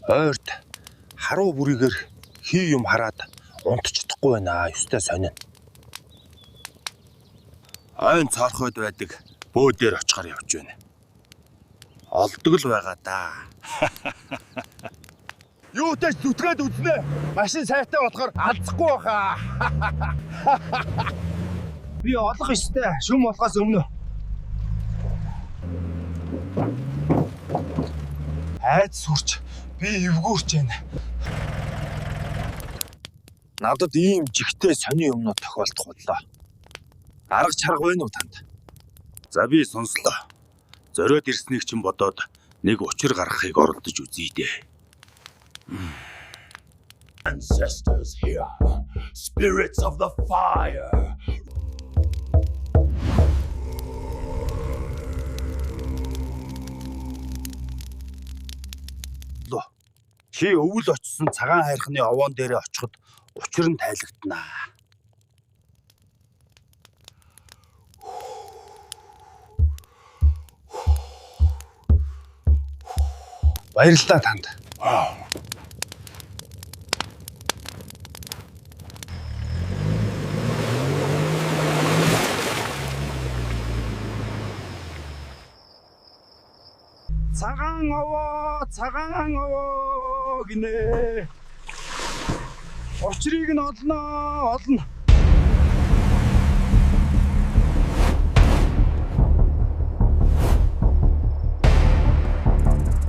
Ойрт харуу бүрийгээр хий юм хараад унтчихдохгүй байна. Ёстой сонин. Ойн цоорхойд байдаг бөө дээр очихоор явж байна. Олдог л байгаа даа. Юутай ч зүтгээд үзнэ. Машин сайтай болохоор алдахгүй баха. Би олох ёстой. Шүм болохоос өмнө. Айд сүрч би эвгүүрч байна. Надад ийм жигтэй сони юмнууд тохиолдох боллоо. Арга чарга байна уу танд? За би сонслоо. Зориод ирснийг чинь бодоод нэг учир гаргахыг оролдож үзье дээ. Ancestors here, spirits of the fire. Чи өвөл очсон цагаан хайрхны овоон дээрээ очиход учир нь тайлэгдана. Баярлалаа танд. Цагаан овоо, цагаан овоо гинэ. Учрыг нь олноо, олно.